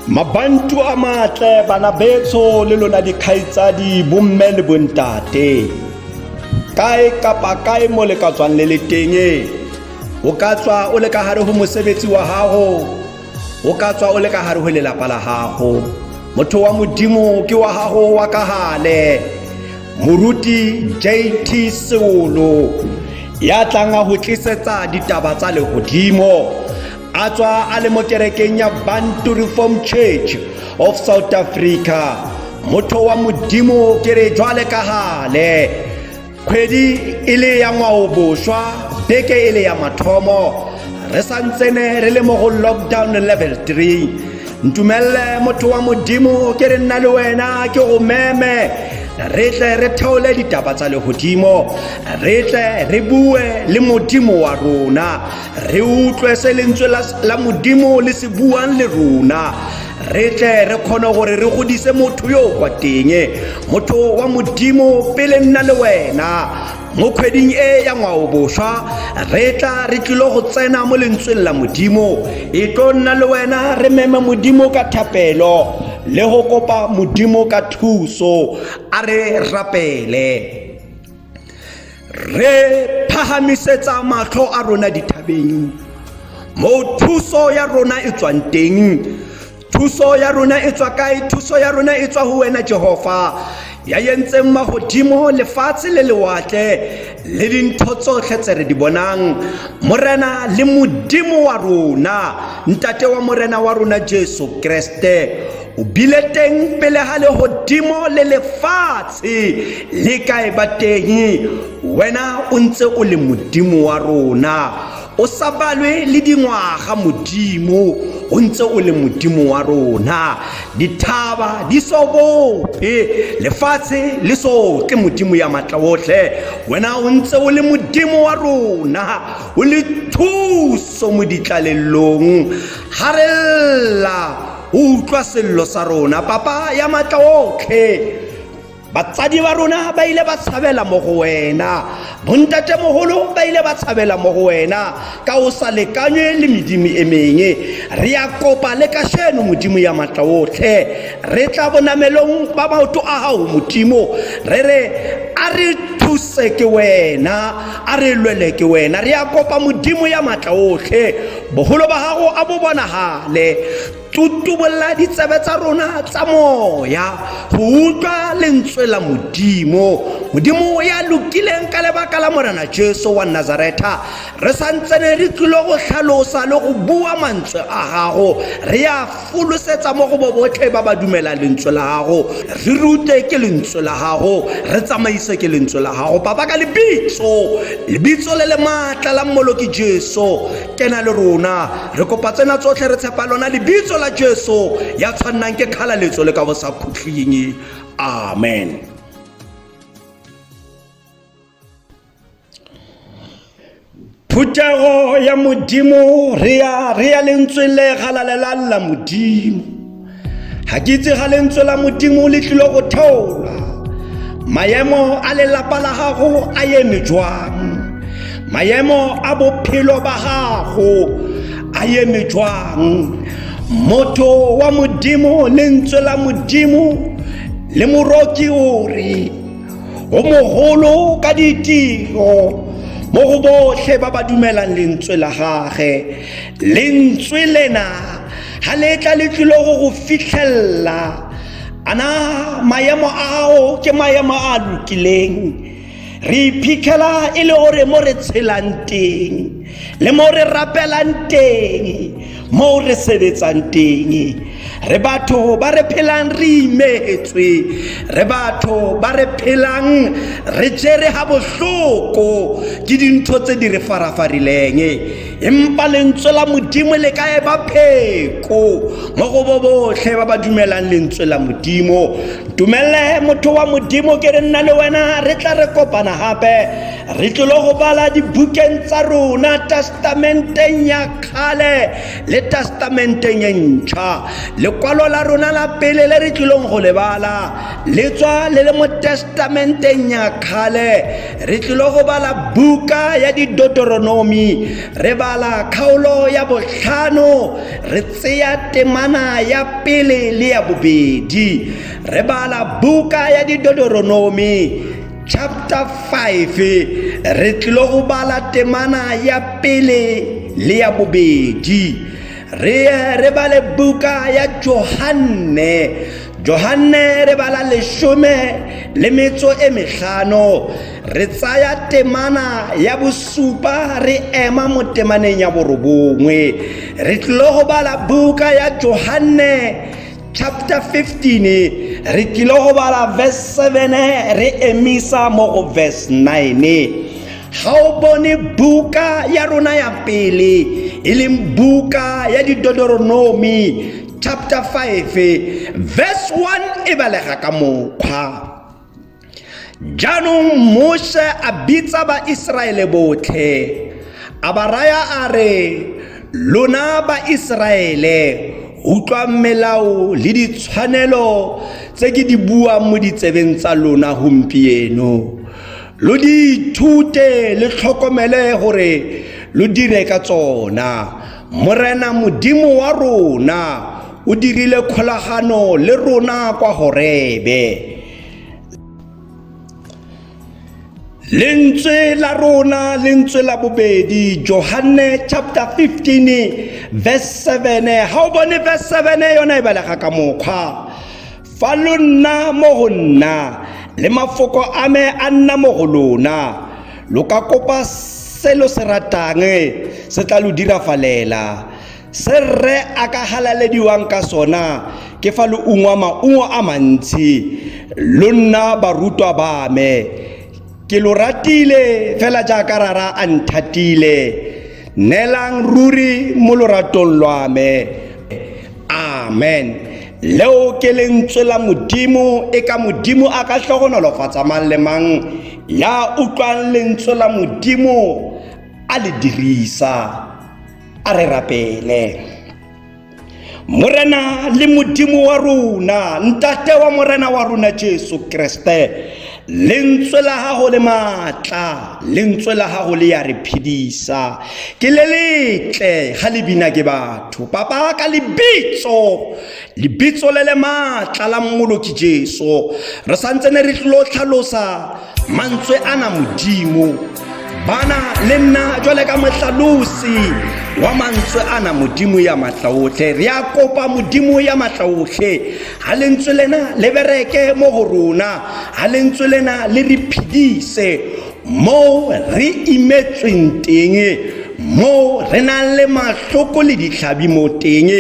Mabantu a matle bana betsho le lona dikgaitsadi bomme le bontate kae kapa kae mo le ka tswang le le teng o ka tswa o le ka gare go mosebetsi wa gago o ka tswa o le ka gare go lelapa la gago motho wa modimo ke wa gago wa ka gale moruti jt seolo ya tlang a go tlisetsa ditaba tsa legodimo a tswa a le mo kerekeng ya Bantu Reform Church of South Africa. Motho wa Modimo ke re jwale ka gale kgwedi e le ya ngwaobošwa beke e le ya mathomo re santsene re le mo go lockdown level 3. Ntumelele motho wa Modimo ke re nna le wena ke go meme re tle re theole ditaba tsa legodimo re tle re bue le Modimo wa rona re utlwe se lentswe la Modimo le se buang le rona re tle re kgone gore re godise motho yo kwa teng motho wa Modimo pele nna le wena mo kgweding e ya ngwaobošwa re tla re tlile go tsena mo lentsweng la Modimo e tlo nna le wena re meme Modimo ka thapelo le go kopa Modimo ka thuso a re rapele. Re phahamisetsa mahlo a rona dithabeng moo thuso ya rona e tswang teng. Thuso ya rona e tswa kae? Thuso ya rona e tswa ho wena Jehova ya entseng mahodimo lefatshe le lewatle le dintho tsotlhe tse re di bonang. Morena le Modimo wa rona, Ntate wa Morena wa rona Jesu Kreste, o bile teng pele ga legodimo le lefatshe le kae ba teng. Wena o ntse o le Modimo wa rona, o sa balwe le dingwaga. Modimo o ntse o le Modimo wa rona, dithaba di so bope, lefatshe le so tle. Modimo ya matla otlhe, wena o ntse o le Modimo wa rona, o le thuso mo ditlalelong. Ga re lla o utlwa sello sa rona. Papa ya matla otlhe, batsadi ba rona ba ile ba tshabela mo go wena, bontatemogolo ba ile ba tshabela mo go wena ka o sa lekanywe le medimo e mengwe. Re ya kopa le kasheno Modimo ya matla otlhe, re tla bonamelong ba maoto a gago Modimo, re re a re thuse ke wena, a re lwele ke wena. Re ya kopa Modimo ya matla otlhe, bogolo ba gago a bo bonagale. Tutubolla ditsebe tsa rona tsa moya go utlwa lentswe la Modimo, Modimo ya lokileng ka lebaka la Morena Jesu wa Nazaretha. Re santsene re tlile go tlhalosa le go bua mantswe a gago, re ya folosetsa mo go bo botlhe ba ba dumelang lentswe la gago. Re rute ke lentswe la gago, re tsamaise ke lentswe la gago Papa, ka lebitso lebitso le le maatla la Mmoloki Jesu. Kena le rona, re kopa tsena tsotlhe re tshepa lona lebitso la Jesu ya tshwannang ke kgalaletso le ka bo sa khutleng. Amen. Phuthego ya Modimo, re ya re ya lentsweng le galalelang la Modimo. Ga ke itse ga lentswe la Modimo le tlile go theola maemo a lelapa la gago a eme jwang, maemo a bophelo ba gago a eme jwang. Motho wa Modimo, lentswe la Modimo le moroki o re o mogolo ka ditiro mo go botlhe ba ba dumelang lentswe la gage. Lentswe lena ga le tla le tlile go go fitlhelela ana maemo a gago ke maemo a lokileng. Re iphitlhela e le gore mo re tshelang teng le mo re rapelang teng, mo re sebetsang teng, re batho ba re phelang re imetswe, re batho ba re phelang re jere ga bohloko ke dintho tse di re farafarileng. Empa lentswe la Modimo le ka e ba pheko mo go bo botlhe ba ba dumelang lentswe la Modimo. Dumelle motho wa Modimo ke re nna le wena re tla re kopana gape. Re tlilo go bala dibukeng tsa rona, testamenteng ya kgale le testamenteng e ntšha. Lekwalo la rona la pele le re tlilong go le bala le tswa le le mo testamenteng ya kgale. Re tlilo go bala buka ya Didoteronomi, re bala kgaolo ya botlhano, re tseya temana ya pele le ya bobedi. Re bala buka ya Didoteronomi chapter 5, re tlilo go bala temana ya pele le ya bobedi. Re ye re bale buka ya Johanne, Johanne re bala 15, re tsaya temana ya bosupa, re ema mo temaneng ya borobongwe. Re tlilo go bala buka ya Johanne chapter 15, re tlilo go bala verse 7, re emisa mo go verse 9. Ga o bone buka ya rona ya pele, e leng buka ya Didoteronomi chapter 5 verse 1, e balega ka mokgwa jaanong: Moshe a bitsa Baiseraele botlhe, a ba raya a re, "Lona Baiseraele, utlwang melao le ditshwanelo tse ke di buang mo ditsebeng tsa lona gompieno. Lo di ithute, le tlhokomele gore lo dire ka tsona. Morena Modimo wa rona o dirile kgolagano le rona kwa Horebe." Lentswe la rona, lentswe la bobedi, Johanne chapter 15 verse 7. Ga o bone verse 7, yona e balega ka mokgwa: "Fa lo nna mo go nna le mafoko a me a nna mo go lona, lo ka kopa se lo se ratang, se tla lo dirafalela. Se Rre a ka galalediwang ka sona ke fa lo ungwa maungo a mantsi, lo nna barutwa ba me. Ke lo ratile fela jaaka Rara a nthatile. Neelang ruri mo loratong lwa me." Amen. Leo ke lentswe la Modimo. E ka Modimo a ka hlogonolofatsa mang le mang ya utlwang lentswe la Modimo a le dirisa. A re rapele. Morena le Modimo wa rona, Ntate wa Morena wa rona Jesu Kriste, lentswe la gago le maatla, lentswe la gago le ya re phedisa, ke le letle ga le bina ke batho. Papa, ka lebitso, lebitso le le maatla la Mmoloki Jesu, re santse ne re tlilo tlhalosa mantswe ana Modimo. Bana le nna jwale ka mohlalosi wa mantswe ana Modimo ya matla otlhe, re a kopa Modimo ya matla otlhe, ga lentswe lena le bereke mo go rona, ga lentswe lena le re phedise mo re imetsweng teng, mo re nang le mahloko le ditlhabi mo teng.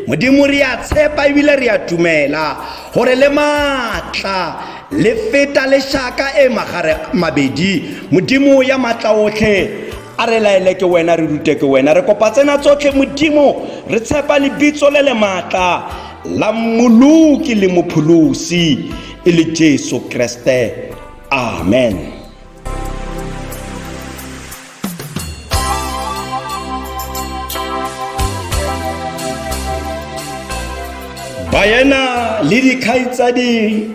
Modimo, re a tshepa ebile re a tumela gore le maatla le feta lešaka e magare mabedi. Modimo ya matla otlhe, a re laele ke wena, re rute ke wena. Re kopa tsena tsotlhe, Modimo, re tshepa lebitso le le maatla la Mmoloki le Mopholosi, e le Jesu Kriste. Amen. Baena le dikgaitsadi,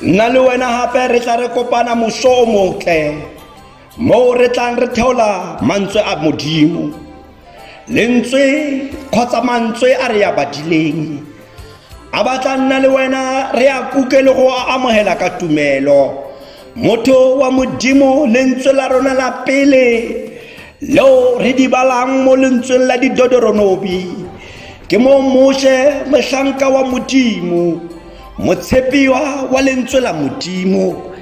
nna le wena gape re tla re kopana moso o motle, moo re tlang re theola mantswe a Modimo. Lentswe kgotsa mantswe a re ya badileng a batla nna le wena re a kuke le go a amogela ka tumelo. Motho wa Modimo, lentswe la rona la pele leo re di balang mo lentsweng la Didoderonobi, ke mo Moshe, mohlanka wa Modimo, motshepiwa wa lentswe la Modimo,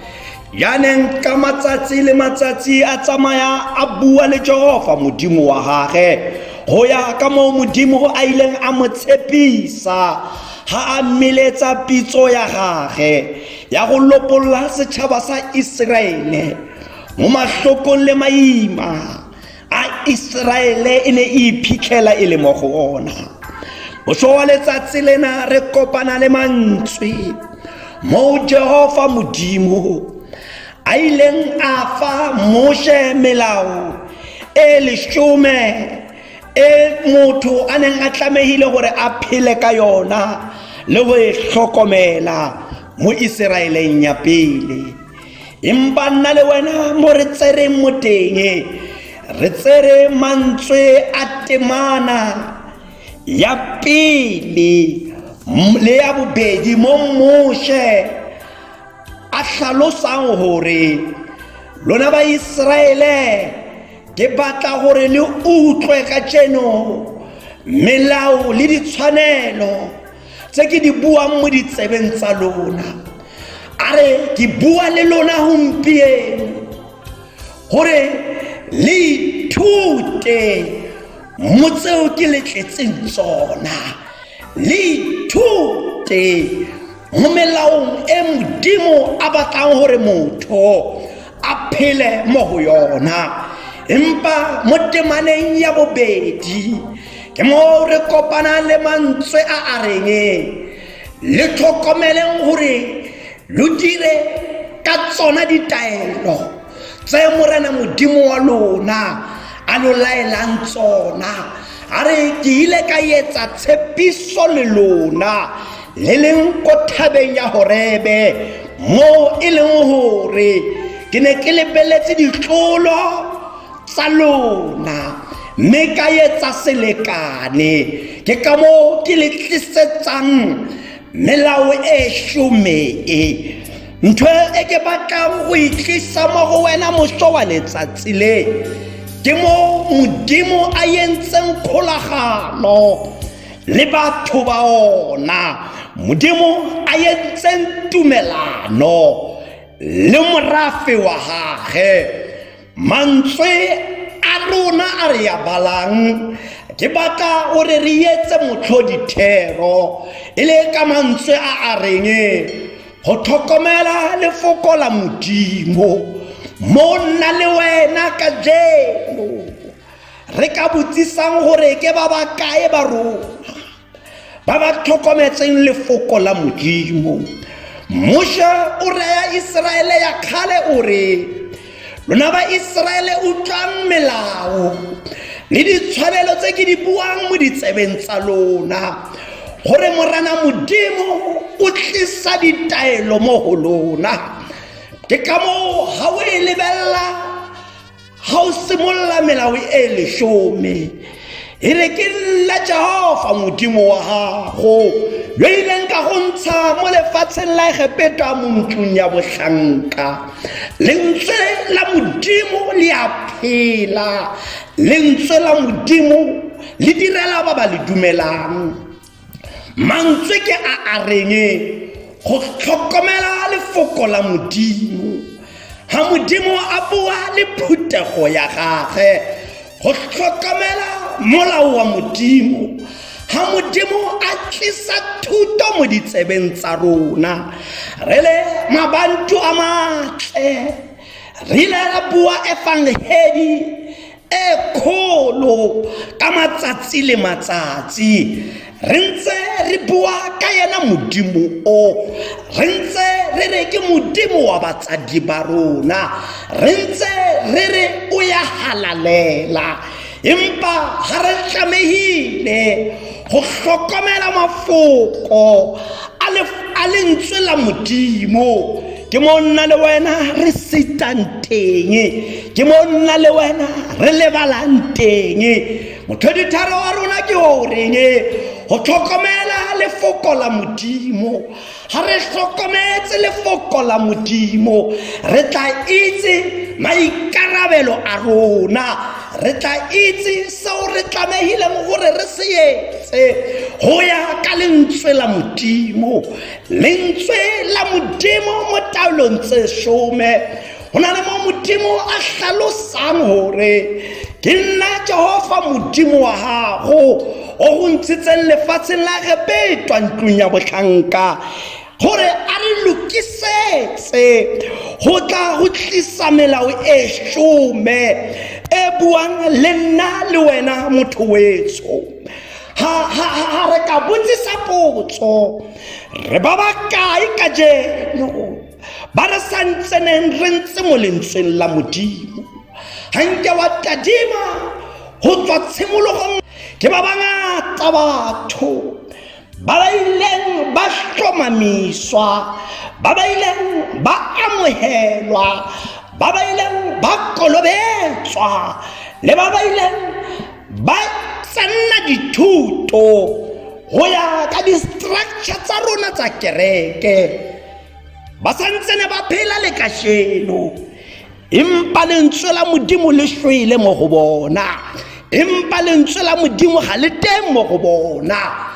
ya neng ka matsatsi le matsatsi a tsamaya a bua le Jehova Modimo wa gage, go ya ka moo Modimo a ileng a mo tshepisa ga a mmeletsa pitso ya gage ya go lopolola setšhaba sa Iseraele mo mahlokong le maima a Iseraele e ne e iphitlhela e le mo go ona. Moso wa letsatsi lena re kopana le mantswe moo Jehova Modimo a ileng a fa Moshe melao e leshome e motho a neng a tlamehile gore a phele ka yona le go e hlokomela mo Iseraeleng ya pele. Empa nna le wena mo re tsereng mo teng, re tsere mantswe a temana ya pele le ya bobedi mo Moshe a hlalosang gore lona ba Iseraele ke batla gore le utlwe kajeno melao le ditshwanelo tse ke di buang mo ditsebeng tsa lona. A re ke bua le lona gompieno gore le ithute mo tseo ke le tletseng tsona, le ithute mo melaong e Modimo a batlang gore motho a phele mo go yona. Empa mo temaneng ya bobedi ke mo re kopanang le mantswe a a reng le tlhokomeleng gore lo dire ka tsona ditaelo tse Morena Modimo wa lona a lo laelang tsona. A re ke ile ka etsa tshepiso le lona le leng ko thabeng ya Horebe, moo e leng gore ke ne ke lebeletse ditlolo tsa lona mme ka etsa selekane. Ke ka moo ke le tlisetsang melao e shome e. Ntho e ke batlang go e tlisa mo go wena moso wa letsatsi le, ke mo Modimo a entseng kgolagano le batho ba ona, Modimo a entseng tumelano le morafe wa gage. Mantswe a rona a re ya balang, ke batla gore re etse motlhodithero e le ka mantswe a a reng go tlhokomela lefoko la Modimo. Mo nna le wena kajeno re ka botsisang gore ke ba ba kae ba rona ba ba tlhokometseng lefoko la Modimo. Moshe o raya Iseraele ya kgale o re, lona ba Iseraele utlwang melao le ditshwanelo tse ke di buang mo ditsebeng tsa lona, gore Morena Modimo o tlisa ditaelo mo go lona. Ke ka moo ga o e lebelela ga o simolola melao e leshome, e re ke nna Jehofa Modimo wa gago yo ileng ka go ntsha mo lefatsheng la Egepeta mo ntlong ya botlhanka. Lentswe la Modimo le a phela, lentswe la Modimo le direla ba ba le dumelang. Mantswe ke a a reng go tlhokomela lefoko la Modimo. Ha Modimo a bua le phuthego ya gagwe, go tlhokomela molao wa Modimo. Ha Modimo a tlisa thuto mo ditsebeng tsa rona, re le mabantu a matle, re ile ra bua efangedi e kgolo ka matsatsi le matsatsi, re ntse re bua ka yena Modimo o, re ntse re re ke Modimo wa batsadi ba rona, re ntse re re o ya halalela. Empa ga re tlamehile go hlokomela mafoko a lentswe la Modimo. Ke mo nna le wena re sitang teng, ke mo nna le wena re lebalang teng. Mothoditharo wa rona ke o reng go tlhokomela lefoko la Modimo. Ga re tlhokometse lefoko la Modimo, re tla itse maikarabelo a rona, re tla itse seo re tlamehileng gore re se etse go ya ka lentswe la Modimo. Lentswe la Modimo mo taolong tse some go na le mo Modimo a hlalosang gore ke nna Jehofa Modimo wa gago o go ntshitseng lefatsheng la Egepetwa ntlong ya botlhanka, gore a re lokisetse go tla go tlisa melao e some e buang le nna le wena motho wetsho. Ha re ka botsisa potso, re ba ba kae kajeno ba re sa ntseneng re ntse mo lentsweng la Modimo. Ga nke wa tadima go tswa tshimologong ke ba bangata batho ba ba ileng ba hlomamiswa, ba ba ileng ba amohelwa, ba ba ileng ba kolobetswa, le ba ba ileng ba tsenna dithuto go ya ka di-structure tsa rona tsa kereke, ba santsene ba phela le kasheno. Empa lentswe la Modimo le shwele mo go bona, empa lentswe la Modimo ga le teng mo go bona.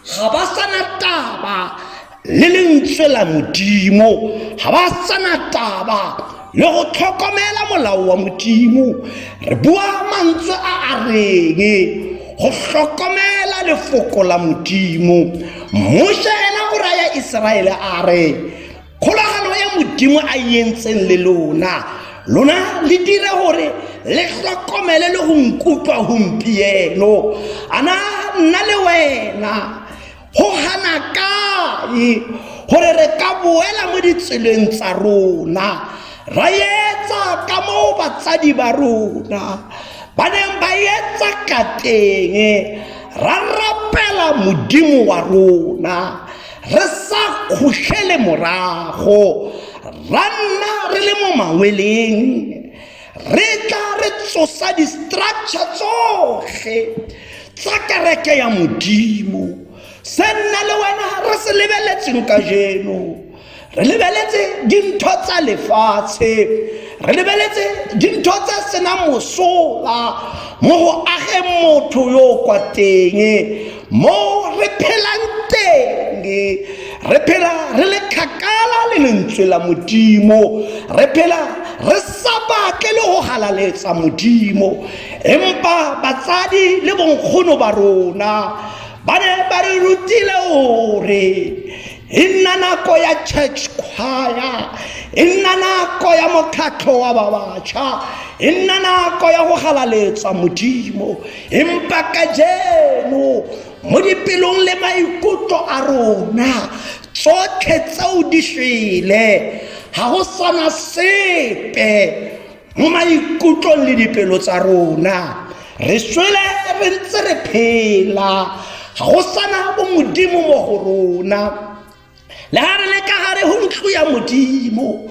Ga ba sana taba le lentswe la Modimo, ga ba sana taba le go tlhokomela molao wa Modimo. Re bua mantswe a a reng go tlhokomela lefoko la Modimo. Moshe ena o raya Iseraele a re, kgolagano e Modimo a e entseng le lona, lona le dire gore le hlokomele le go nkutlwa gompieno. Ana nna le wena go gana kae gore re ka boela mo ditseleng tsa rona, ra etsa ka moo batsadi ba rona ba neng ba etsa ka teng, ra rapela Modimo wa rona re sa kgotlhele morago, ra nna re le mo mangweleng, re tla re tsosa di-structure tsotlhe tsa kereke ya Modimo. Se nna le wena re se lebeletseng kajeno, re lebeletse dintho tsa lefatshe, re lebeletse dintho tse senang mosola mo go ageng motho yo kwa teng mo re phelang teng. Re phela re le kgakala le lentswe la Modimo, re phela re sa batle le go galaletsa Modimo. Empa batsadi le bonkgono ba rona ba ne ba re rutile gore e nna nako ya church choir, e nna nako ya mokgatlho wa ba batjha, e nna nako ya go galaletsa Modimo. Empa kajeno mo dipelong le maikutlo a rona tsotlhe tseo di shwele, ga go sana sepe mo maikutlong le dipelo tsa rona. Re shwele re ntse re phela, ga go sana bo Modimo mo go rona. Le ga re le ka gare go ntlo ya Modimo,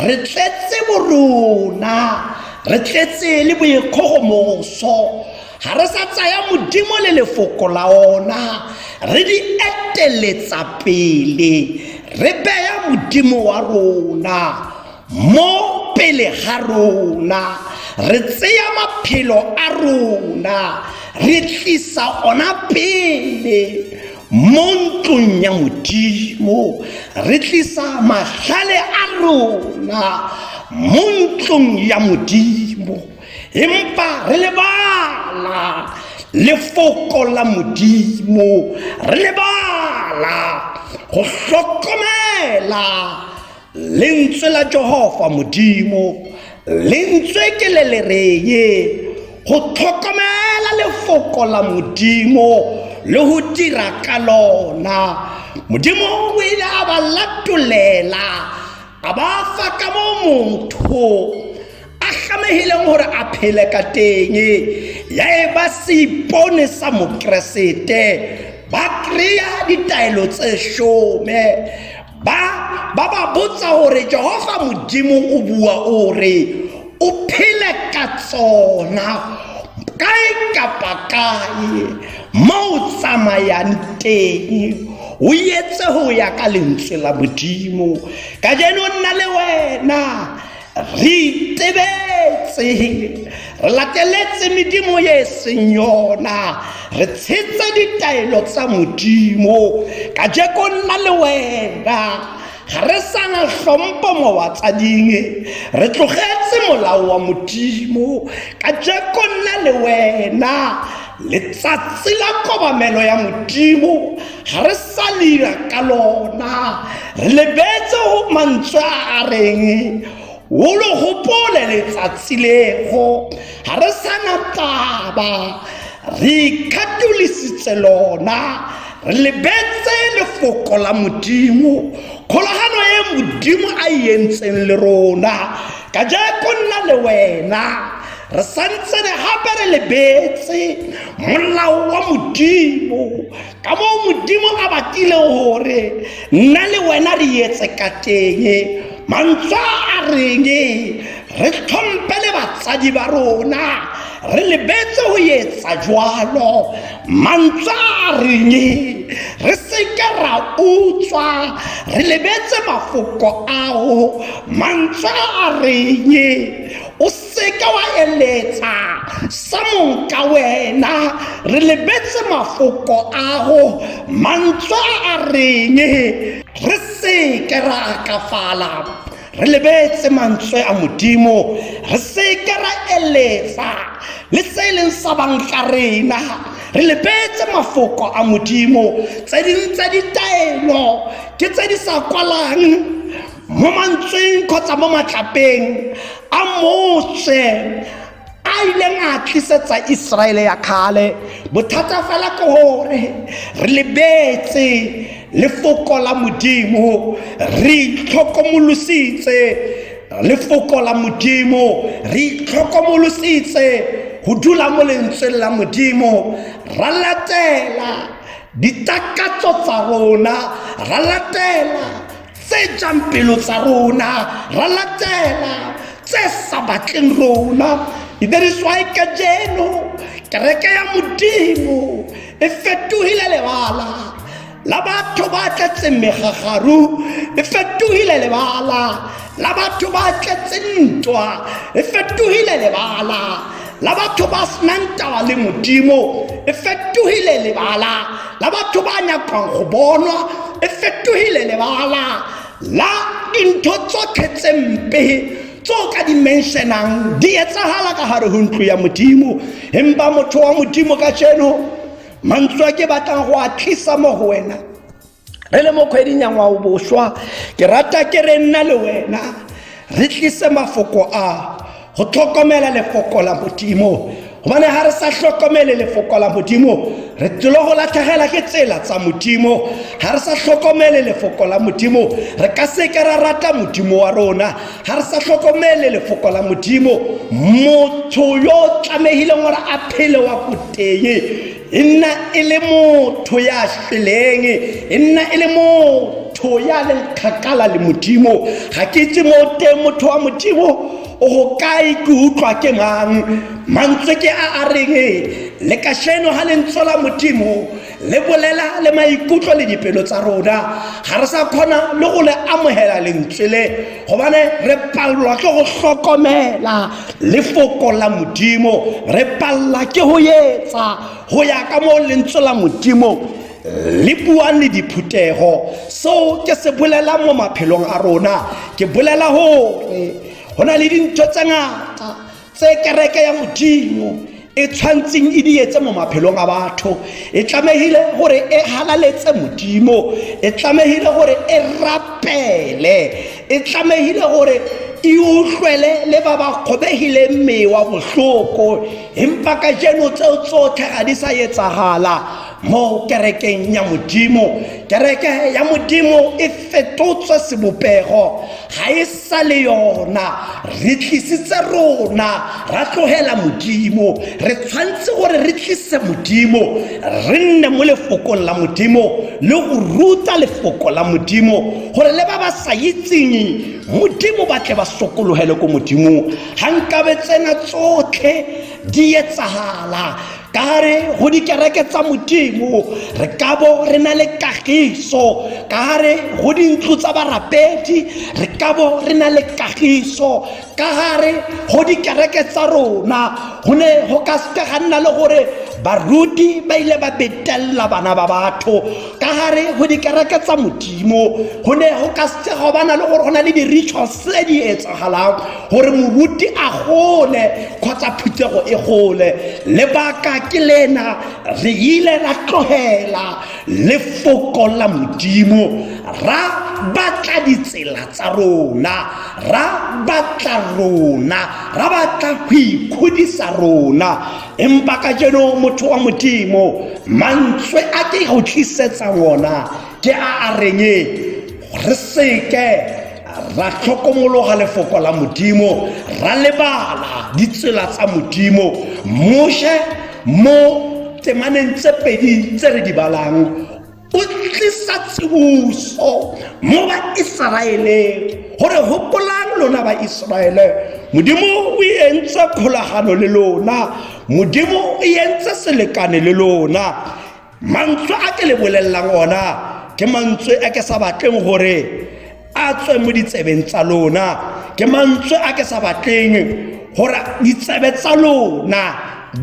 re tletse borona, re tletse le boikgogomoso. Ga re sa tsaya Modimo le lefoko la ona re di eteletsa pele, re beya Modimo wa rona mo pele ga rona, re tseya maphelo a rona re tlisa ona pele mo ntlong ya Modimo, re tlisa mahlale a rona mo ntlong ya Modimo. Empa re lebala lefoko la Modimo, re lebala go hlokomela lentswe la Jehova Modimo. Lentswe ke le le reng go tlhokomela lefoko la Modimo le go dira ka lona. Modimo o ile a ba latolela, a ba fa ka mo motho a hlamehileng gore a phele ka teng, ya e ba seipone sa Mokeresete. Ba kry-a ditaelo tse shome, ba ba ba botsa gore Jehova Modimo o bua o re o phele ka tsona kae kapa kae mo o tsamayang teng, o etse go ya ka lentswe la Modimo. Kajeno nna le wena re itebetse, re lateletse medimo ye seng yona, re tshetse ditaelo tsa Modimo. Kajeko nna le wena ga re sana hlompho mo batsading, re tlogetse molao wa Modimo. Kajeko nna le wena letsatsi la kobamelo ya Modimo ga re sa lira ka lona, re lebetse go mantswe a a reng o le gopole letsatsi lego. Ga re sana taba, re ikgatolisitse lona, re lebetse lefoko la Modimo, kgolagano e Modimo a e entseng le rona. Kajeko nna le wena re santsene gape re lebetse molao wa Modimo, ka moo Modimo a batileng gore nna le wena re etse ka teng. Mantswe a reng re tlhompe le batsadi ba rona, re lebetse go etsa jwalo. Mantswe a reng re seke ra utswa, re lebetse mafoko ao. Mantswe a reng o seke wa eletsa sa mong ka wena, re lebetse mafoko ao. Mantswe a reng re seke ra akafala, re lebetse mantswe a Modimo. Re seke ra eletsa le se e leng sa bang ka rena, re lebetse mafoko a Modimo. Tse ding tsa ditaelo ke tse di sa kwalang mo mantsweng kgotsa mo matlapeng a Moshe a ileng a tlisetsa Iseraele ya kgale. Bothata fela ke gore re lebetse lefoko la Modimo, re itlhokomolositse lefoko la Modimo, re itlhokomolositse go dula mo lentsweng la Modimo, ra latela ditakatso tsa rona, ra latela tse jang pelo tsa rona, ra latela tse sa batleng rona. That is why kajeno kereke ya Modimo e fetohile lebala la batho ba tletseng megagaru, e fetohile lebala la batho ba tletseng ntwa, e fetohile lebala la batho ba senang taba le Modimo, e fetohile lebala la batho ba nyakang go bonwa, e fetohile lebala la dintho tsotlhe tse mpe tse o ka di mentionang di etsagala ka gare go ntlo ya Modimo. Empa motho wa Modimo, kajeno mantswe a ke batlang go a tlisa mo go wena re le mo kgweding ya ngwao boswa, ke rata ke re nna le wena re tlise mafoko a go tlhokomela lefoko la Modimo, gobane ga re sa tlhokomele lefoko la Modimo re tlilo go latlhegela ke tsela tsa Modimo. Ga re sa tlhokomele lefoko la Modimo re ka seke ra rata Modimo wa rona. Ga re sa tlhokomele lefoko la Modimo, motho yo tlamehileng gore a phele wa ko teng e nna e le motho ya shweleng, e nna e le motho ya leng kgakala le Modimo. Ga ke itse mo teng motho wa Modimo o go kae, ke utlwa ke mang. Mantswe ke a a reng le kasheno ga lentswe la Modimo le bolela le maikutlo le dipelo tsa rona, ga re sa kgona le go le amogela lentswe le, gobane re palelwa ke go hlokomela lefoko la Modimo, re palelwa ke go etsa go ya ka moo lentswe la Modimo le buang le diphuthego. Seo ke se bolelang mo maphelong a rona, ke bolela gore go na le dintho tse ngata tse kereke ya Modimo e tshwantseng e di etse mo maphelong a batho. E tlamehile gore e halaletse Modimo, e tlamehile gore e rapele, e tlamehile gore e utlwele le ba ba kgobegileng mewa bohloko. Empa kajeno tseo tsotlhe ga di sa etsagala mo kerekeng ya Modimo. Kereke ya Modimo e fetotswe sebopego, ga e sa le yona. Re tlisitse rona ra tlogela Modimo. Re tshwanetse gore re tlise Modimo, re nne mo lefokong la Modimo le go ruta lefoko la Modimo, gore le ba ba sa itseng Modimo ba tle ba sokologele ko Modimong. Ga nkabe tsena tsotlhe di etsagala ka gare go dikereke tsa Modimo, re ka bo re na le kagiso. Ka gare go dintlo tsa barapedi re ka bo re na le kagiso. Ka gare go dikereke tsa rona go ne go ka seke ga nna le gore baruti ba ile ba betelela bana ba batho. Ka gare go dikereke tsa Modimo go ne go ka seke ga bana le gore go na le di-rituals tse di etsagalang gore moruti a gole kgotsa phuthego e gole. Lebaka ke lena, re ile ra tlogela lefoko la Modimo, ra batla ditsela tsa rona, ra batla rona, ra batla go ikgodisa rona. Empa kajeno motho wa Modimo, mantswe a ke go tlisetsa ona ke a a reng re seke Ra tlhokomologa lefoko la Modimo, ra lebala ditsela tsa Modimo. Moshe mo temaneng tse pedi tse re di balang o tlisa tsiboso mo Baiseraeleng gore gopolang lona Baiseraele, Modimo o entse kgolagano le lona, Modimo o entse selekane le lona. Mantswe a ke le bolelelang ona ke mantswe a ke sa batleng gore a tswe mo ditsebeng tsa lona, ke mantswe a ke sa batleng gore ditsebe tsa lona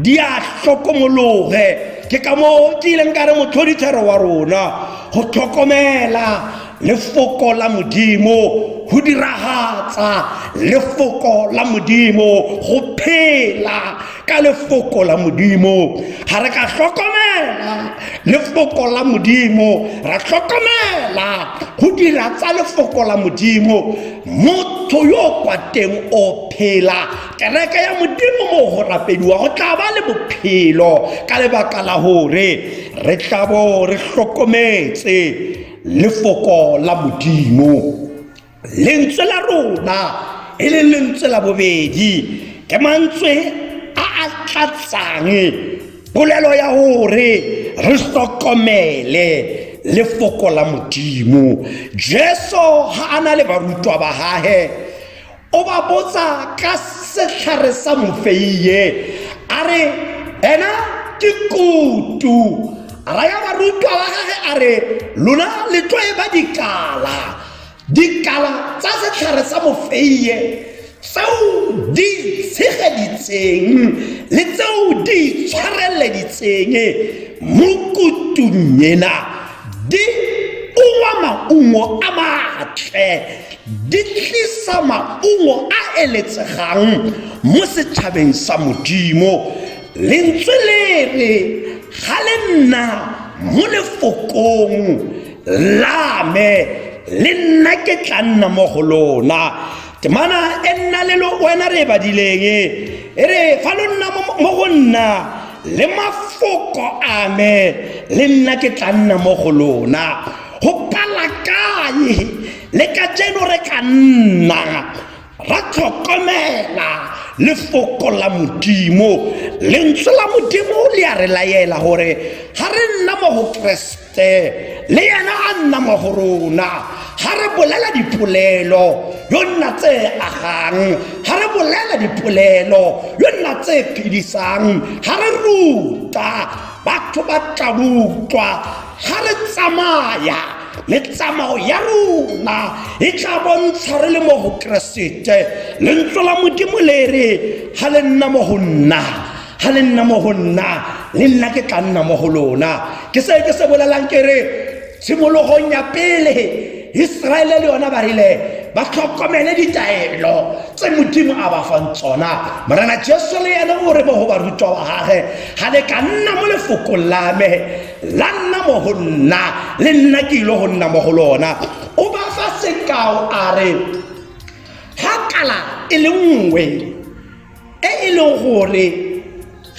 di a hlokomologe. Ke ka moo ke ileng ka re motlhodithero wa rona go tlhokomela lefoko la Modimo, go diragatsa lefoko la Modimo, go phela ka lefoko la Modimo. Ga re ka hlokomela lefoko la Modimo, ra hlokomela go dira tsa lefoko la Modimo, motho yo kwa teng o phela. Kereke ya Modimo mo go rapediwa go tla ba le bophelo, ka lebaka la gore re tla bo re hlokometse lefoko la Modimo. Lentswe la rona e leng lentswe la bobedi ke mantswe a a tlatsang polelo ya gore re hlokomele lefoko la Modimo. Jesu ga a na le barutwa ba gage o ba botsa ka setlhare sa mofeiye, a re ena ke kutu. A raya barutwa ba gage a re lona le tlo e ba dikala, dikala tsa setlhare sa mofeiye tseo di tshegeditseng le tseo di tshwareleditseng mo kutung ena, di ungwa maungo a matle, di tlisa maungo a eletsegang mo setšhabeng sa Modimo. Lentswe le re ga le nna mo lefokong la me, le nna ke tla nna mo go lona. Temana e nna le wena re e badileng e re fa lo nna mo go nna le mafoko a me, le nna ke tla nna mo go lona. Go pala kae le kajeno re ka nna ra tlhokomela lefoko la Modimo? Lentswe la Modimo le a re laela gore ga re nna mo go Keresete, le yena a nna mo go rona. Ga re bolela dipolelo yo nna tse agang, ga re bolela dipolelo yo nna tse phedisang, ga re ruta batho ba tla utlwa, ga re tsamaya metsamao ya rona e tla bontsha re le mo go Keresete. Lentswe la Modimo le re ga le nna mo go nna, ga le nna mo go nna, le nna ke tla nna mo go lona. Ke se ke se bolelang ke re tshimologong ya pele Iseraele le yona ba rile ba tlhokomele ditaelo tse Modimo a ba fang tsona. Morena Jesu le yena o re mo go barutwa ba gage, ga le ka nna mo lefokong la me, la nna mo go nna, le nna ke ile go nna mo go lona. O ba fa sekao a re ga kala e le nngwe e e leng gore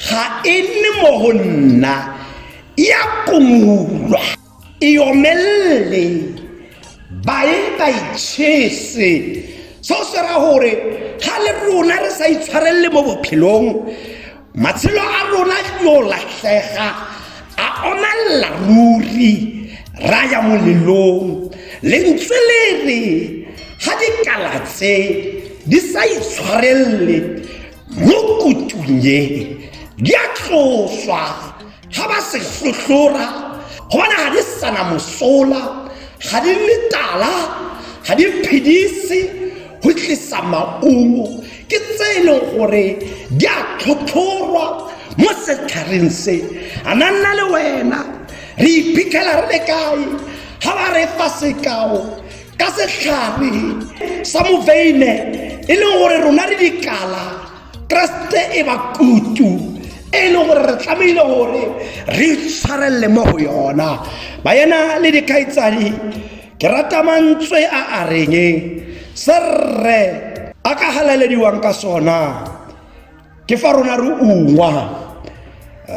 ga e nne mo go nna, ya komulwa, e omelele, ba e ba itšhese. Seo se ra gore ga le rona re sa itshwarelele mo bophelong, matshelo a rona yo lahlega, a omelela ruri, ra ya molelong. Lentswe le re ga dikala tse di sa itshwarelele mo kutung ye, di a tloswa ga ba se hlohlora, gobane ga di sana mosola, ga di le tala, ga di phedise go tlisa maungo. Ke tse e leng gore di a tlhotlhorwa mo setlhareng se. A na nna le wena re iphitlhela re le kae ga ba re fa sekao ka setlhare sa moveine, e leng gore rona re dikala, Keresete e ba kutu e leng gore re tlamehile gore re itshwarelele mo go yona. Baena le dikgaitsadi, ke rata mantswe a a reng se rre a ka galalediwang ka sona ke fa rona re ungwa,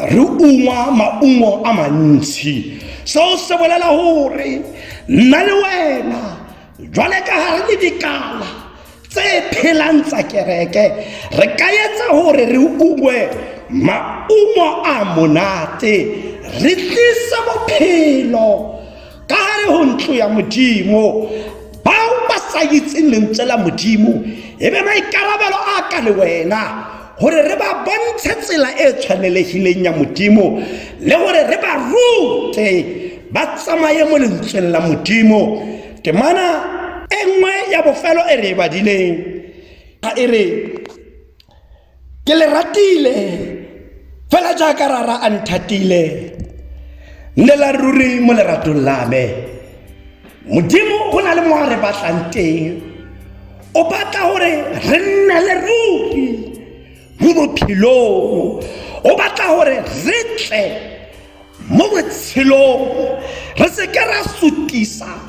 re ungwa maungo a mantsi. Seo se bolela gore nna le wena Jwale ka ha re le dikala tse phelang tsa kereke, re ka etsa hore re ungwe maungo a monate, re tlise bophelo ka hare ho ntlo ya Modimo. Bao ba sa itseng lentswe la Modimo, e be maikarabelo a ka le wena gore re ba bontshe tsela e tshwanelehileng ya Modimo, le gore re ba rute ba tsamaye mo lentsweng la Modimo. Temana e nngwe ya bofelo e re e badileng ga e re, ke le ratile fela jaaka rara a nthatile, nne la ruri mo leratong la me. Modimo go na le mo a re batlang teng, o batla gore re nne le ruri mo bophelong, o batla gore re tle mo botshelong, re se ke ra sutisa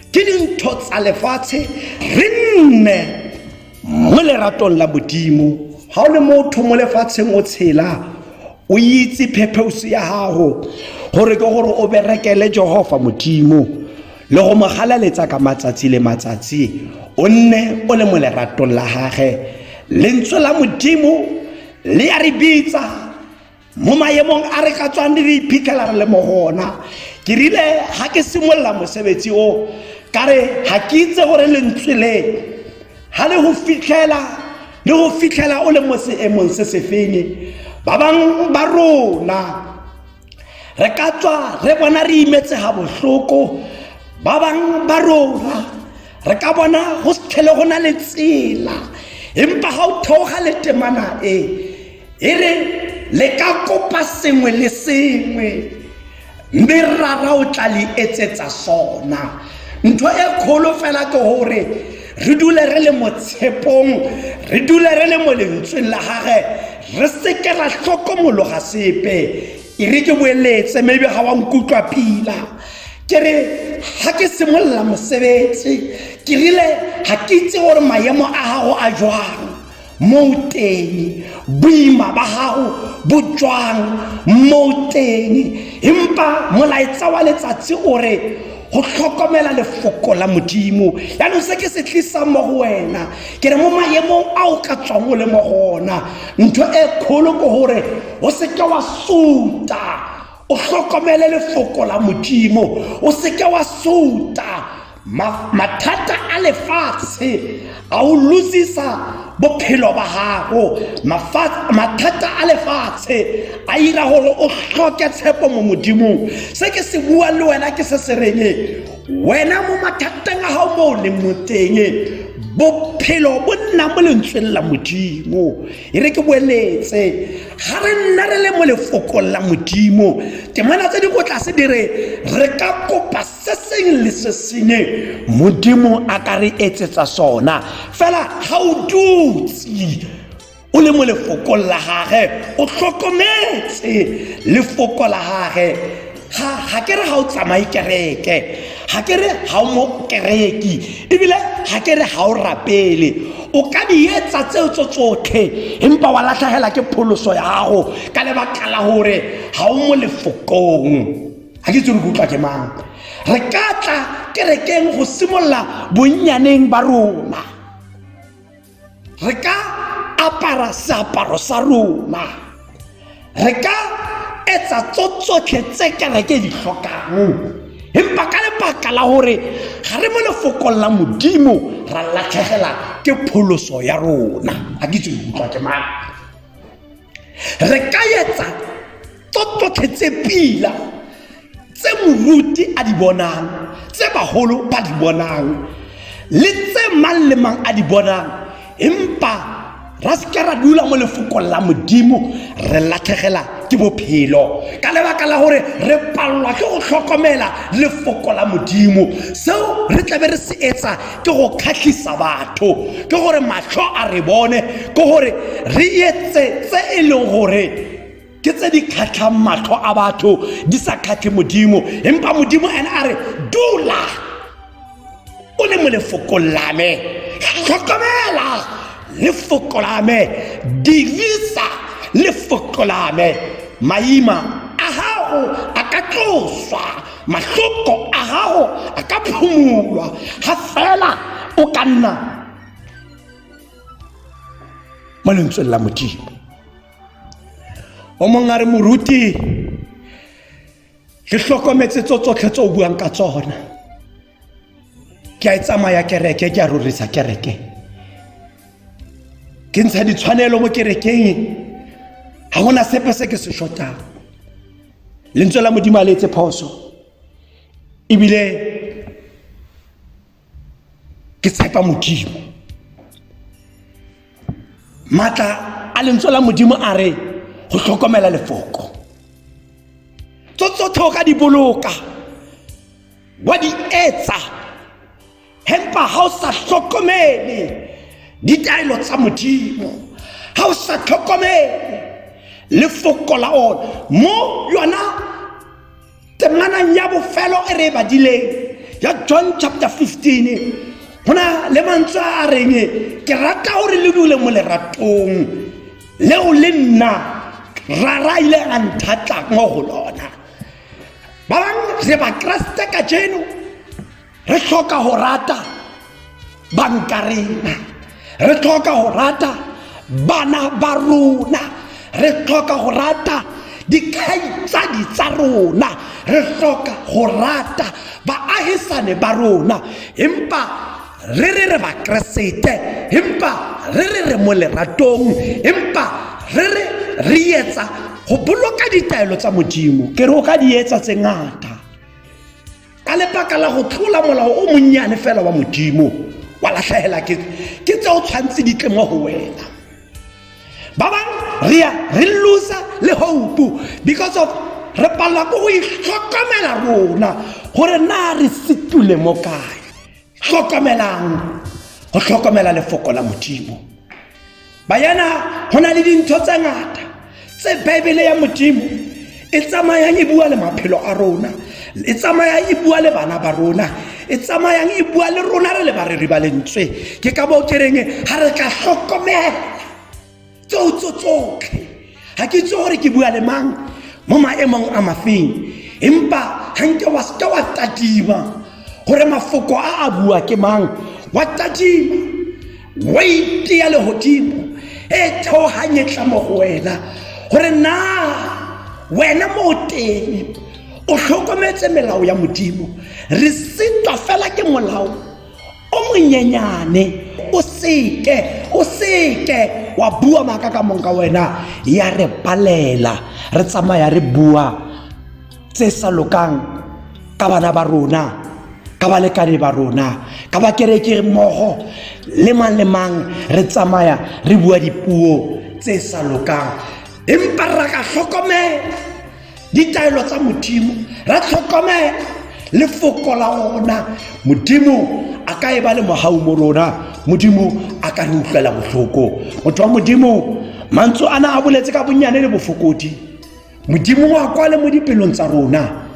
ke dintho tsa lefatshe, re nne mo leratong la Modimo. Ga o le motho mo lefatsheng o tshela, o itse purpose ya gago gore ke gore o berekele Jehova Modimo le go mo galaletsa ka matsatsi le matsatsi, o nne o le mo leratong la gage. Lentswe la Modimo le ya re bitsa mo maemong a re ka tswang re iphitlhela re le mo go ona. Ke rile ga ke simolola mosebetsi o, ka re ga ke itse gore lentswe le ga le go fitlhela le go fitlhela o le mo seemong se se feng. Ba bangwe ba rona re ka tswa re bona re imetse ga bohloko, ba bangwe ba rona re ka bona go se tlhele go na le tsela, empa ga o theoga le temana e e re le ka kopa sengwe le sengwe mme rara o tla le etsetsa sona. Ntho e kgolo fela ke gore re dule re le mo tshepong, re dule re le mo lentsweng la gage, re seke ra hlokomologa sepe. E re ke boeletse, maybe ga wa nkutlwa pila. Ke re ga ke simolola mosebetsi, ke rile ga ke itse gore maemo a gago a jwang mo teng, boima ba gago bo jwang mo teng, empa molaetsa wa letsatsi o re go tlhokomela lefoko la Modimo. Yaanong se ke se tlisang mo go wena, ke re mo maemong a o ka tswang o le mo go ona, ntho e kgolo ke gore o seke wa suta, o tlhokomele lefoko la Modimo, o seke wa suta. Mathata a lefatshe a o losisa bophelo ba gago, mathata a lefatshe a ira gore o hloke tshepo mo Modimong. Se ke se buang le wena ke se se reng, wena mo mathateng a gago mo o leng mo teng, bophelo bo nna mo lentsweng la Modimo. E re ke boeletse, ga re nna re le mo lefokong la Modimo, temana tse di ko tlase di re re ka kopa se sengwe le se sengwe Modimo a ka re etsetsa sona. Fela ga o dutse o le mo lefokong la gage, o tlhokometse lefoko la gage, ga ke re ga o tsamaye kereke, ga ke re ga o mo kereke, ebile ga ke re ga o rapele. O ka di etsa tseo tso tsotlhe, empa wa latlhegela ke pholoso ya gago ka lebaka la gore ga o mo lefokong. Ga ke itse gore ke utlwa ke mang. Re ka tla kerekeng go simolola bonnyaneng ba rona, re ka apara seaparo sa rona, re ka etsa tso tsotlhe tse kereke di tlhokang, empa ka lebaka la gore ga re mo lefokong la Modimo, ra latlhegela ke pholoso ya rona. Ga ke itse gore utlwa ke mang. Re ka etsa tso tsotlhe tse pila tse moruti a di bonang, tse bagolo ba di bonang, le tse mang le mang a di bonang, empa ra seke ra dula mo lefokong la Modimo, re latlhegela ke bophelo ka lebaka la gore re palelwa ke go tlhokomela lefoko la Modimo. Seo re tlabe re se etsa ke go kgatlhisa batho, ke gore matlho a re bone, ke gore re etse tse e leng gore ke tse di kgatlhang matlho a batho, di sa kgatlhe Modimo. Empa Modimo ene a re, dula o le mo lefokong la me, tlhokomela lefoko la me, dirisa lefoko la me, maima a gago a ka tloswa. Mahloko a gago a ka phumolwa ga fela o ka nna mo lentsweng la Modimo. O mongwe a re, moruti, ke hlokometse tso tsotlhe tse o buang ka tsona. Ke a e tsamaya kereke, ke a rorisa kereke, ke ntsha ditshwanelo mo kerekeng, ga gona sepe se ke se shotang. Lentswe la Modimo a le etse phoso, ebile ke tshepa Modimo. Maatla a lentswe la Modimo a re go tlhokomela lefoko, tso tsotlhe o ka di boloka wa di etsa, empa ga o sa tlhokomele ditaelo tsa Modimo, ga o sa tlhokomele lefoko la ona. Mo yona temanang ya bofelo e re e badileng ya John chapter 15, go na le mantswe a a reng, ke rata gore le dule mo leratong leo le nna Rara ile a nthatla mo go lona. Ba bangwe re Bakeresete kajeno re tlhoka go rata banka rena, re tlhoka go rata bana ba rona, re tlhoka go rata dikgaitsadi tsa rona, re tlhoka go rata baagisane ba rona, empa re re re Bakeresete, empa re re re mo leratong, empa re re re etsa go boloka ditaelo tsa Modimo. Ke re o ka di etsa tse ngata ka lebaka la go tlola molao o monnyane fela wa Modimo, wa latlhegela ke tse o tshwanetse di tle mo go wena. Ba bang re ya re losa le hope because of re palelwa ke go itlhokomela rona gore na re setule mo kae. Tlhokomelang go tlhokomela lefoko la Modimo. Bayana, go na le dintho tse ngata tse Bibele ya Modimo e tsamayang e bua le maphelo a rona, e tsamayang e bua le bana ba rona, e tsamayang e bua le rona re le bareri ba lentswe. Ke ka moo ke reng ga re ka tlhokomela tseo tso tsotlhe. Ga ke itse gore ke bua le mang mo maemong a mafeng, empa ga nke wa seke wa tadima gore mafoko a a bua ke mang, wa tadima wa itea legodimo e theoganye tla mo go wena gore na wena mo o teng o tlhokometse melao ya Modimo. Re sitwa fela ke molao o monyenyane, o seke o seke wa bua maaka ka mong ka wena, ya re palela. Re tsamaya re bua tse sa lokang ka bana ba rona, ka balekane ba rona, ka bakereke mmogo le mang le mang, re tsamaya re bua dipuo tse sa lokang. Empa ra ka tlhokomela ditaelo tsa Modimo, ra tlhokomela lefoko la ona, Modimo a ka e ba le mogau mo rona, Modimo a ka re utlwela botlhoko. Motho wa Modimo, mantswe ana a boletse ka bonnyane le bofokodi. Modimo wa kwale mo dipelong tsa rona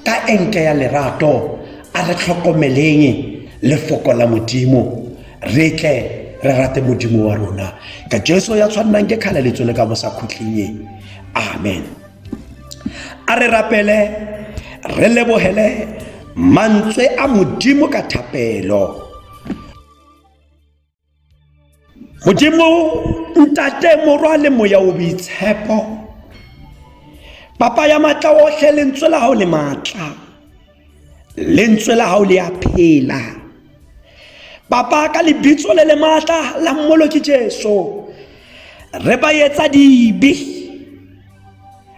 ka enke ya lerato. A re tlhokomeleng lefoko la Modimo, re tle re rate Modimo wa rona ka Jesu ya tshwannang ke kgalaletso le ka bosakhutleng. Amen. A re rapele, re lebogele mantswe a Modimo ka thapelo. Modimo Ntate, Morwa le Moya o Boitshepo, Papa ya matla otlhe, lentswe la gago le maatla, lentswe la gago le a phela. Papa, ka lebitso le le maatla la Mmoloki Jesu, re ba etsa dibe,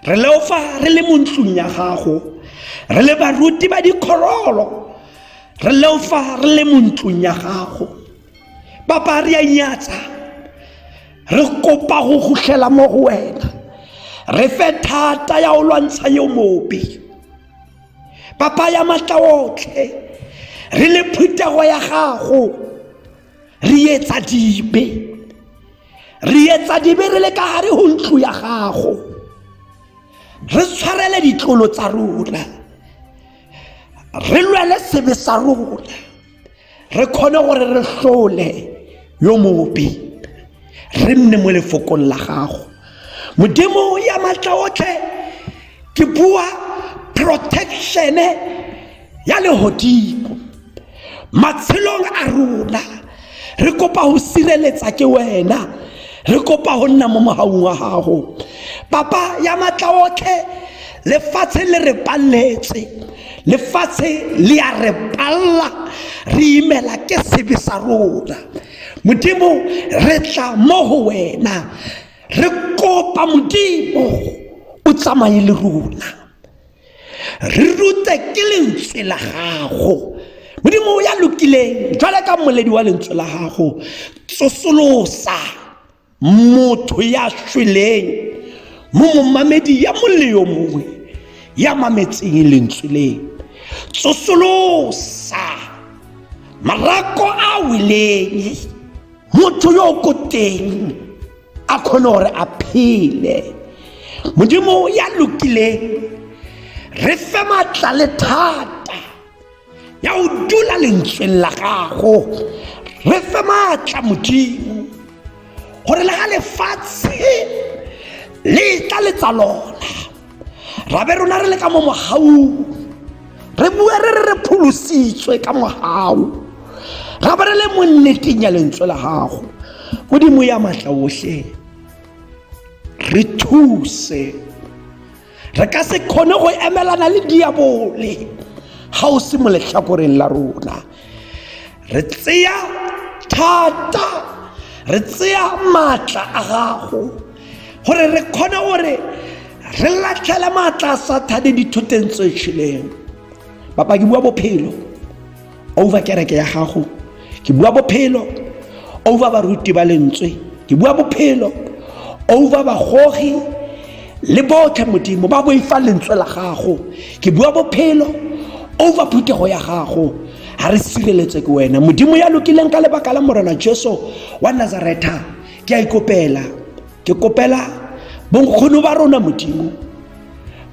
re leofa re le mo ntlong ya gago, re le baruti ba dikgorolo, re leofa re le mo ntlong ya gago. Papa, re a inyatsa, re kopa go gogela mo go wena, re fe thata ya go lwantsha yo mobe. Papa ya matla otlhe, re le phuthego ya gago, re etsa dibe, re etsa dibe re le ka gare go ntlo ya gago. Re tshwarele ditlolo tsa rona, re lwele sebe sa rona, re kgone gore re hlole yo mobe, re nne mo lefokong la gago. Modimo ya matla otlhe, ke bua protection ya lehodimo matshelong a rona re kopa go sireletsa ke wena re kopa go nna mo mogaung wa gago papa ya matla otlhe lefatshe le re paletse lefatshe le a re palla re imela ke sebe sa rona modimo re tla mo go wena re kopa modimo o tsamaye le rona re rute ke lentswe la gago modimo ya lokileng jwale ka mmoledi wa lentswe la gago tsosolosa motho ya shweleng mo momamedi ya mong le yo mongwe ya mametseng lentswe le tsosolosa marako a weleng motho yo o ko teng a kgone gore a phele modimo ya lokileng re fe maatla le thata ya go dula lentsweng la gago re fe maatla modimo gore le ga lefatshe le tla letsa lona ra be rona re le ka mo mogaung re bue re re re pholositswe ka mogau ra be re le mo nneteng ya lentswe la gago modimo ya maatla otlhe re thuse re ka se kgone go emelana le diabole ga o se mo letlhakoreng la rona re tseya thata re tseya maatla a gago gore re kgone gore re latlhele maatla a sathane dithoteng tse tšhileng papa ke bua bophelo over kereke ya gago ke bua bophelo over baruti ba lentswe ke bua bophelo over bagogi le botlhe modimo ba boifa lentswe la gago ke bua bophelo over phuthego ya gago ga re sireletse ke wena modimo ya lokileng ka lebaka la morena jesu wa nazaretha ke a ikopela ke kopela bonkgono ba rona modimo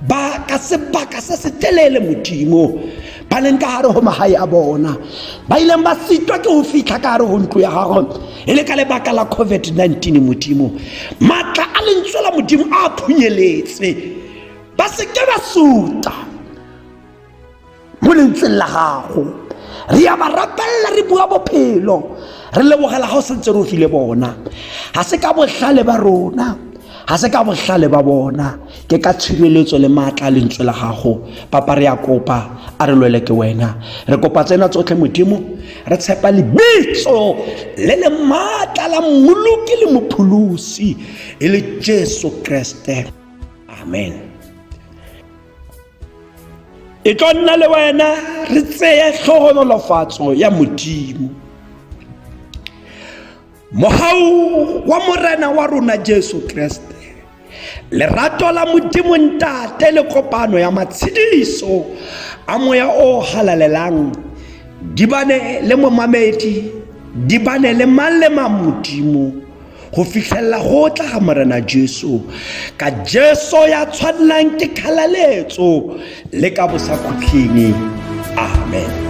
ba ka sebaka se se telele modimo ba leng ka gare go magae a bona ba ileng ba sitwa ke go fitlha ka gare go ntlo ya gago e le ka lebaka la covid-19 modimo maatla a lentswe la modimo a phunyeletse ba seke ba suta mo lentsweng la gago re ya ba rapelela re bua bophelo re lebogela ga o sentse re o file bona ga se ka botlhale ba rona ga se ka botlhale ba bona ke ka tshireletso le maatla a lentswe la gago papa re ya kopa a re lwele ke wena re kopa tsena tsotlhe modimo re tshepa lebitso le le maatla la mmoloki le mopholosi e le jesu kreste amen e tlo nna le wena re tseye tlhogonolofatso ya modimo mogau wa morena wa rona jesu kreste lerato la modimo ntate le kopano ya matshediso a moya o halalelang di bane le momamedi di bane le mang le mang modimo go fitlhelela go tla ga morena jesu ka jesu ya tshwanelang ke kgalaletso le ka bosakhutlheng amen.